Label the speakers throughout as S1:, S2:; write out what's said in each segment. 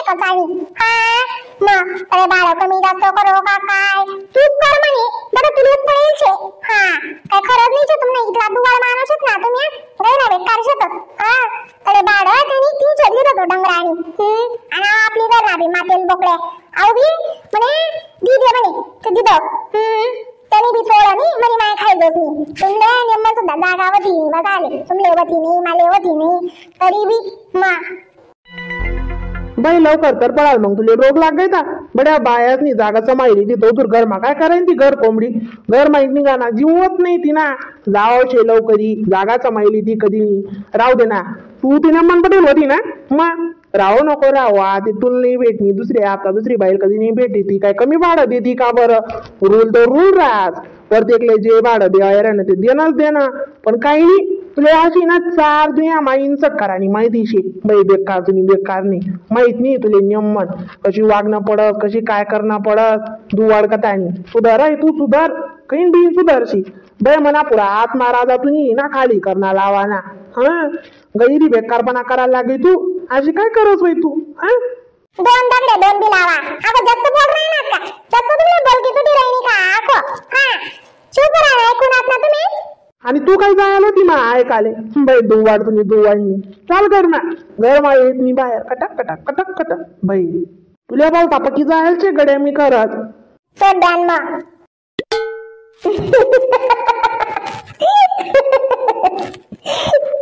S1: एकच आणि. हा मग अरे भाडं कमी जास्त करो का काय, तूच कर म्हणे बरं तुलाच पडेल छे. हा काय खरंच नाही छे तुमने, इथला दुवाळ माणूस ना तुम्ही गैरा बेकार शेतच. हा अरे भाडं त्यांनी 300 दिलं होतं डंगराणी. आणि आपली घर ना बी मातेल बोकड्या आऊ बी म्हणे दिदे म्हणे ते दिदं. त्यांनी बी चोळं नाही म्हणे माय खायलोच नाही. तुमले नेमन सुद्धा जागा होती बघाले, तुमले होती नाही माले होती नाही तरी बी मा
S2: बाई लवकर तर पळाल मग तुले रोग लागायचा का. बड्या बायाच नाही जागा समायली ती तो दूर घर मा काय करायन ती घर कोंबडी घर माहीत निघा ना जीवत नाही ती ना जावशे लवकरी जागा समायली ती कधी नाही. राहू दे ना तू तिना मन पटेल होती ना मग राहू नको राहू ते तुला नाही भेटणी दुसरी आता दुसरी बाईल कधी नाही भेटली ती काय कमी भाडं देती का बरं. रूल तर रूल राहत प्रत्येकले जे भाडं द्यायला ना ते देणंच देणं. पण काही नाही तुला अशी ना चार दुनिया माईन चक्करानी माहिती शे बाई बेकार तुम्ही बेकार नाही माहित नाही तुले नियमन कशी वागणं पडत कशी काय करणं पडत दुवाड कतानी सुधार आहे तू सुधार काही बी सुधारशी बाई म्हणा पुरा आत्मा राजा तुम्ही ना खाली करणार लावा ना. हा गैरी बेकारपणा करायला लागली तू अशी काय करत होय तू. हा
S1: दोन दगडे दोन बी लावा अगं जास्त बोल नाही ना का जास्त तुम्ही बोलकी तुटी राहिनी का आखो. हा चुप राहा ऐकून ना तुम्ही.
S2: आणि तू काय जायला होती मा ऐकाले बाई दुवाड तुम्ही दुवाडनी चाल घर मा घर मा येत मी बाहेर कटक कटक कटक कटक बाई तुला बोलता पकी जायचे गड्या मी करत
S1: सोड मग.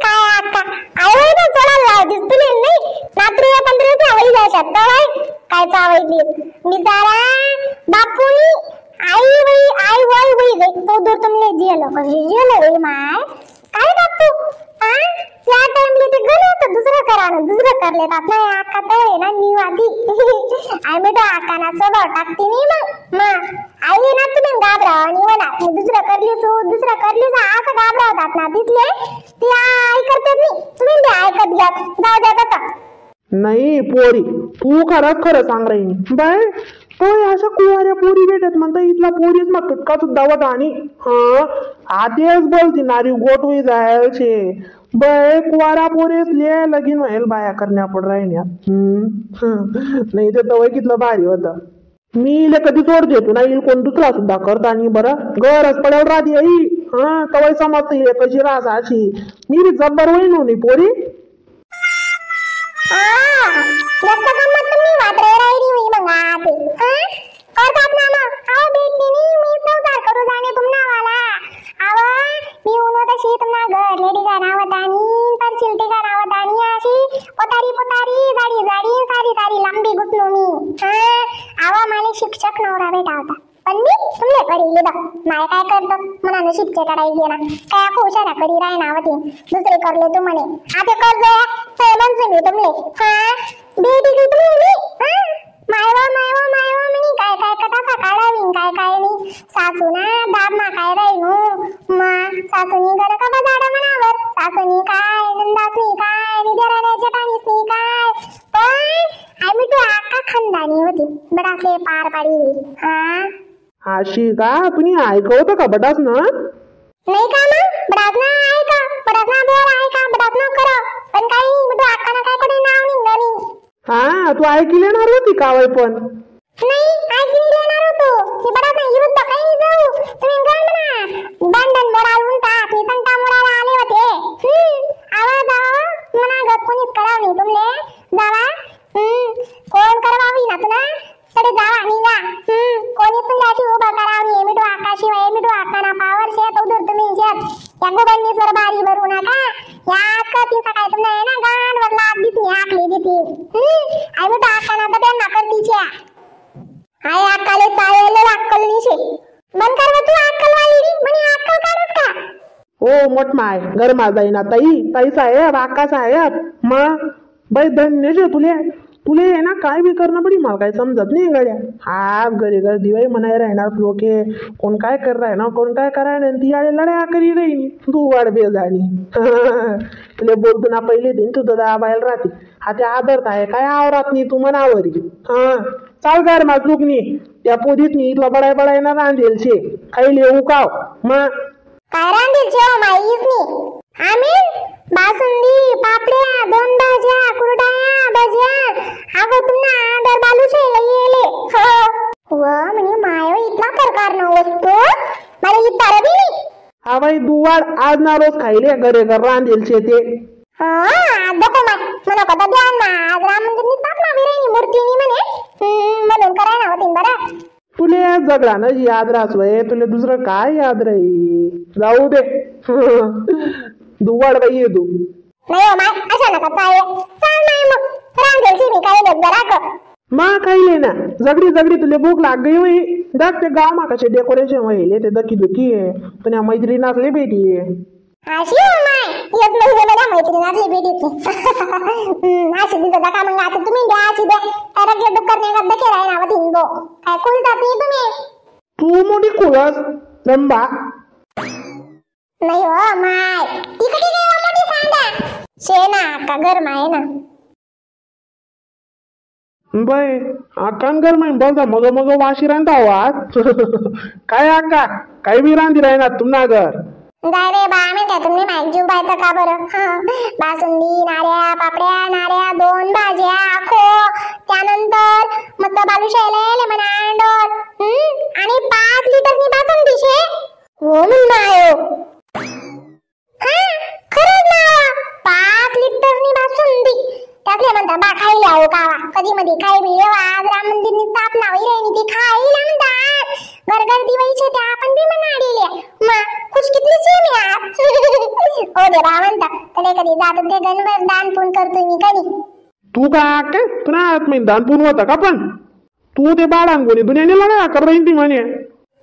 S1: काय आका आई ना चढायला लावतीस तुला नाही नातरू पंधरा चावई जायच्यात तवाय काय चावई बिचारा बापूनी आई वई आई वय वई गई तो दूर तुमले जेलो कशी जेलो वई my काय बापू. हा त्या टाइमले ते गलो होतं दुसरं करा ना दुसरं करले तात नाही आका तर ना मी वादी आई मी तो आका ना स्वभाव टाकते नाही मग मा आई ना तुम्ही घाबरा आणि म्हणा मी दुसरं करली सो दुसरं करली सो असं घाबरावतात ना तिथले ते आई करतात नाही तुम्ही ते ऐकत घ्या जाऊ द्या आता.
S2: नाही पोरी तू खरंच खरं सांग राही बाय तो अशा कुवाऱ्या पोरी भेटत म्हणता इथला पोरीच मग तुटका सुद्धा होता आणि हा आधीच बोलती नारी गोट होई जायचे बाय कुवारा पोरीच ले लगीन व्हायला बाया करण्या पड राहिन्या. नाही ते तवय कितलं भारी होतं. मी इले कधी सोडते तू नाही कोण दुसरा सुद्धा करता आणि बरं गरज पडेल राहते आई. हा तवय समजते कशी रास अशी मी जब्बर होईन नाही पोरी.
S1: जास्त गंमत तुम्ही वात्रे राहिली मी मग आते. हा करतात ना मग आहो भेटली नाही मी संसार करू जाणे तुम्हाला आव मी उनो तशी तुम्हा घर लेडी का नावतानी परशील टीका नावतानी अशी पोतारी पोतारी जाडी जाडी सारी सारी लांबी गुतलो मी. हा आव मला शिक्षक नवरा भेटा होता पण मी तुमले करी लिहिलं माय काय करतो म्हणा नशीबचे कडाई गेला काय हुशारा करी राय नावती दुसरे करले तू म्हणे आता कर्ज म्हणतो मी तुमले. हा बेटी गई तुम्ही मी. हा मायवा मायवा मायवा म्हणे काय काय कटासा काढावी काय काय नाही सासू ना दाब मा काय राहीनो मा सासूनी घर का बजाडा मनावर सासूनी काय नंदासनी काय निधराने जेठानीसनी काय पण आई मी तू आका खानदानी होती बडासले पार पाडी. हा
S2: अशी का तुम्ही ऐकवत का बडास ना
S1: नाही का मग बडास ना ऐका बडास ना बोल ऐका बडास ना करा पण काही मी तू आका ना काय कोणी नाव निघलं नाही.
S2: हा तू ऐकली येणार होती का वय पण
S1: नाही ऐकली येणार होतो हे बडास ना विरुद्ध काही नाही जाऊ तुम्ही काय म्हणा बंधन मोडाल उंटा मी तंटा मोडाला आले होते. आवाज जावा म्हणा गत कोणीच कराव नाही तुमले जावा. कोण करवावी ना तुला तरी जावा निघा. कोणी तुमच्याशी उभा करावी मिठू आकाशिवाय मिठू आकाना पावर शेत उदर तुम्ही शेत या गोबंदीसवर बारी भरू नका या कधी सकाळी तुमच्या आहे ना गांडवर लाद दिसली आखली दिती. आई मिठू आकाना तर त्यांना करतीच्या आई अक्काले चालेल अक्कल निशे मन कर तू अक्कल वाली म्हणे अक्कल काढत का.
S2: हो मोठ माय गरमा जाईना ताई ताई साहेब आका साहेब मग बाई धन्य शे तुले तुले आहे ना काय बी करणं पडी मला काय समजत नाही गड्या. हा घरी घर दिवाळी म्हणाय राहणार लोके कोण काय कर राय ना कोण काय कराय ना ती आडे लढ्या करी राहिनी तू वाढ बे झाली. तुले बोलतो ना पहिले दिन तू दादा बाहेर राहते हा ते आदरत आहे काय आवरात नाही तू मनावरी. हा चाल घर मा चुकनी त्या पोरीत नी इथला बडाय बडाय ना रांधेल शे खाईले उकाव मग
S1: काय रांधेल शे हो माईच नी आम्ही बासुंदी पापड्या दोन भाज्या कुरडाया भज्या अगं तुम्हाला डर बालू शे येले. हो व म्हणे माय इतला प्रकार न वस्तू मला इतार बी नाही.
S2: हा बाई दुवाड आज ना रोज खाईले घरे घर रांधेल शे ते.
S1: हा देखो माय मला कदा ध्यान मा आज राम मंदिर नी स्थापना बी राहिनी मूर्ती नी म्हणे म्हणून कराय ना होतीन बरं.
S2: तुले झगडा न याद राहतोय, तुले दुसरं काय याद राही? जाऊ दे. दुवाड बाई ये तू.
S1: नाही हो माय अशा नका चाय चाल माय मग रांधेल मी काय लेत बरा क
S2: मा खाईले ना झगडी झगडी तुले भूक लाग गई होई. दाख ते गाव मा कसे डेकोरेशन होईल ते दकी दुकी आहे तुझ्या मैत्रिणासले भेटी आहे.
S1: अशी हो माय एक महिने बऱ्या मैत्रिणासले भेटी. अशी दिसत का मग आता तुम्ही द्या अशी द्या रगले डुक्कर नाही गद्द केलाय ना तीन दो काय कुलतात नाही तुम्ही.
S2: तू मोठी कुळस रंबा.
S1: नाही हो माय ती कधी गई मोठी सांगा शे ना का घर माय ना
S2: बाय आकान घर माय बोलता मग मग वाशी रांधा आवाज. काय आका काय बी रांधी राहणार तुम्हा घर.
S1: जाय रे बा मी काय तुम्ही माईक जीव बाय तर का बरं. बासुंदी नाऱ्या पापड्या नाऱ्या 2 भाज्या खो त्यानंतर मस्त बालुशाही म्हणा अंडोल आणि 5 लिटरनी बासुंदी शे. हो म्हणून मायो हा खरंच ना 5 लिटरनी बासुंदी त्यातले म्हणता बा खायला हो कावा कधी मध्ये खाई बी आज राम मंदिर नी स्थापना होई रे ती खाईला म्हणतात घरघर दिवाळीचे त्या आपण बी म्हणाडीले मा खुश किती छे मी आज. ओ देवा म्हणता तले कधी जात ते गणभर दान पुण करतो मी कधी.
S2: तू का काय तुला आत मी दान पुण होता का पण तू ते बाळांगुणी दुनियाने लढा कर राहीन ती म्हणे.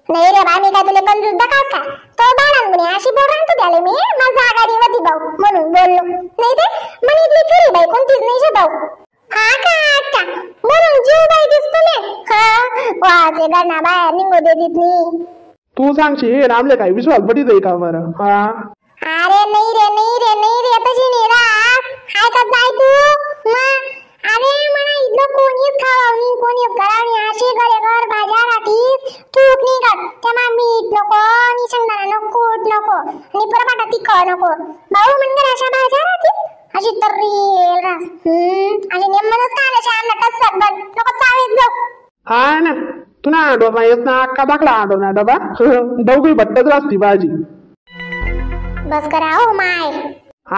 S1: नाही रे बा मी काय तुला कंजूस दाखव का तो बाळांगुणी अशी बोल राहतो त्याले मी माझा आगाडी होती भाऊ म्हणून बोललो नाही ते म्हणे इथली खरी बाई कोणतीच नाही शे भाऊ. हा का का म्हणून जीव बाई दिसतो ने. हा वाचे घरना बाहेर निघू दे देत नाही.
S2: तू सांगशील आमले काय विश्वास पटी जाई का बरं? हा
S1: अरे नाही रे नाही रे नाही रे तशी नाही राहत हाय का जाय तू मग. अरे म्हणा इथलं कोणीच खावावणी कोणीच करावणी अशी घरे घर भाज्या राहतीस थूक नाही कर तेव्हा मीठ नको आणि शेंगदाणा नको कूट नको आणि परपाटा तिखट नको भाऊ म्हणजे अशा भाज्या राहतीस अशी तर्रील रास अशी नेमनच का अशा आमला टसक बन नको चावीत जाऊ.
S2: हा ना तू ना आडोर नाही येत ना अक्का दाखला आडोर ना डबा डवगी भट्टच राहती भाजी.
S1: बस करा हो my.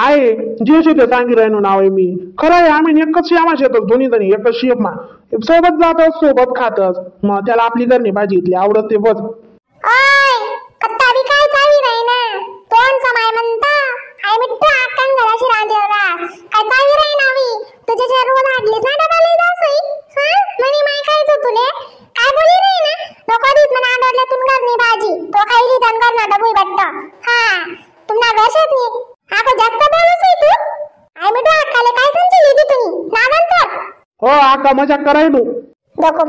S2: आहे जे शे ते सांगी राहिनो नाव आहे मी खरं आहे. आम्ही एकच शेमा शेतच दोन्ही जणी एकच शेप मा सोबत जातच सोबत खातच मग त्याला आपली घरनी भाजी इथली आवडत ते बस.
S1: ओय कत्ता बी काय चावी नाही ना तोंड समाय म्हणता I मिट्टू आकान घराशी रांधेल रास काय चावी राही नावी तुझ्या रोज आडलीस ना डबा लई जासई. हा म्हणे माय खायचो तुले काय बोली रे ना नको दिस म्हणा आडवल्या तुम घरनी भाजी तो खाईली तन घर ना डबुई बट्ट. हा तुम्हाला घर शेत नी आको जास्त बोलूस तू I मिठू आकाले काय समजली ती तुम्ही नागन तर.
S2: हो आका मजा कराय तू.
S1: देखो.